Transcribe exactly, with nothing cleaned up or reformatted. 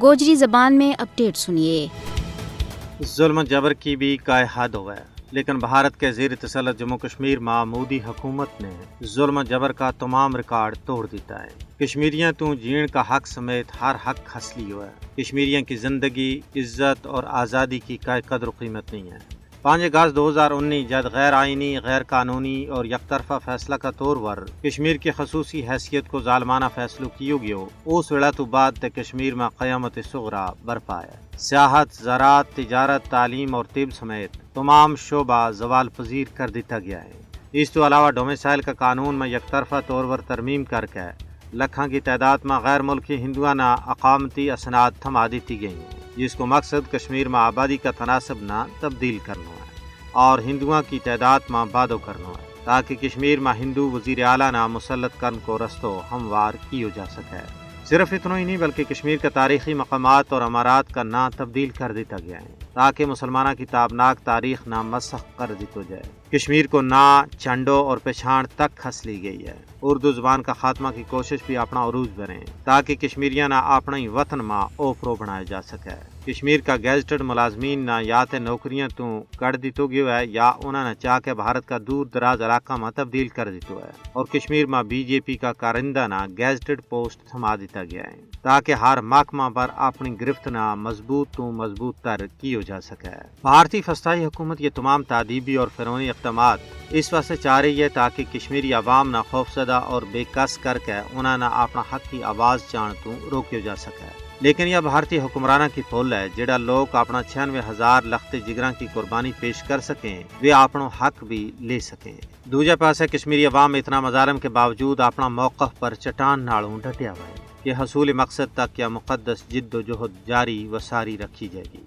گوجری زبان میں اپڈیٹ سنیے۔ ظلم و جبر کی بھی کائے حد ہووے، لیکن بھارت کے زیر تسلط جموں کشمیر ما مودی حکومت نے ظلم و جبر کا تمام ریکارڈ توڑ دیتا ہے۔ کشمیریاں توں جین کا حق سمیت ہر حق کھس لیو ہے۔ کشمیریاں کی زندگی، عزت اور آزادی کی کائے قدر و قیمت نہیں ہے۔ پانچ اگست دو ہزار انی جد غیر آئینی، غیر قانونی اور یک طرفہ فیصلہ کا طور ور کشمیر کی خصوصی حیثیت کو ظالمانہ فیصلو کیو گیو، اس ویلا تو بعد تے کشمیر ما قیامت صغری برپا ہے۔ سیاحت، زراعت، تجارت، تعلیم اور طب سمیت تمام شعبہ زوال پذیر کر دیتا گیا ہے۔ اس تو علاوہ ڈومیسائل کا قانون ما یک طرفہ طور ور ترمیم کر کے لکھاں کی تعداد ما غیر ملکی ہندوؤں نا اقامتی اسناد تھما دیتی گئی ہیں، جس کو مقصد کشمیر ما آبادی کا تناسب نا تبدیل کرنو ہے اور ہندوؤں کی تعداد ما بادو کرنو ہے، تاکہ کشمیر ما ہندو وزیر اعلیٰ نا مسلط کرن کو رستو ہموار کیو جا سکے۔ صرف اتنو ہی نہیں، بلکہ کشمیر کا تاریخی مقامات اور امارات کا ناں تبدیل کر دیتا گیا ہے، تاکہ مسلماناں کی تابناک تاریخ نا مسخ کر دیتو جائے۔ کشمیر کو ناں، چنڈو اور پچھان تک کھس لی گئی ہے۔ اردو زبان کا خاتمہ کی کوشش بھی اپنا عروج بنے، تاکہ کشمیریاں نا اپنا ہی وطن ما اوپرو بنایا جا سکے۔ کشمیر کا گیزٹڈ ملازمین نا یا تے نوکریاں توں کڑ دیتو گیو ہے، یا انہاں نا چاہ کے بھارت کا دور دراز علاقہ ما تبدیل کر دیتو ہے، اور کشمیر ما بی جے پی کا کارندہ نا گیزٹڈ پوسٹ تھما دیتا گیا ہے، تاکہ ہر محکمہ پر اپنی گرفت نا مضبوط توں مضبوط تر کیو جا سکے۔ بھارتی فسطائی حکومت یہ تمام تادیبی اور فرعونی اقدامات اس واسطے چاہ رہی ہے، تاکہ کشمیری عوام نا خوفزدہ اور بے کس کر کے انہاں نا اپنا حق کی آواز چاہن توں روکیو جا سکے۔ لیکن یہ بھارتی حکمراناں کی پھول ہے، جڑا لوگ اپنا چھیانوے ہزار لخت جگراں کی قربانی پیش کر سکیں، ویہ اپنو حق بھی لے سکیں۔ دوجہ پاسے کشمیری عوام اتنا مظالم کے باوجود اپنا موقف پر چٹان نالوں ڈٹیا ہوا ہے، کہ حصول مقصد تک یا مقدس جد و جہد جاری و ساری رکھی جائے گی۔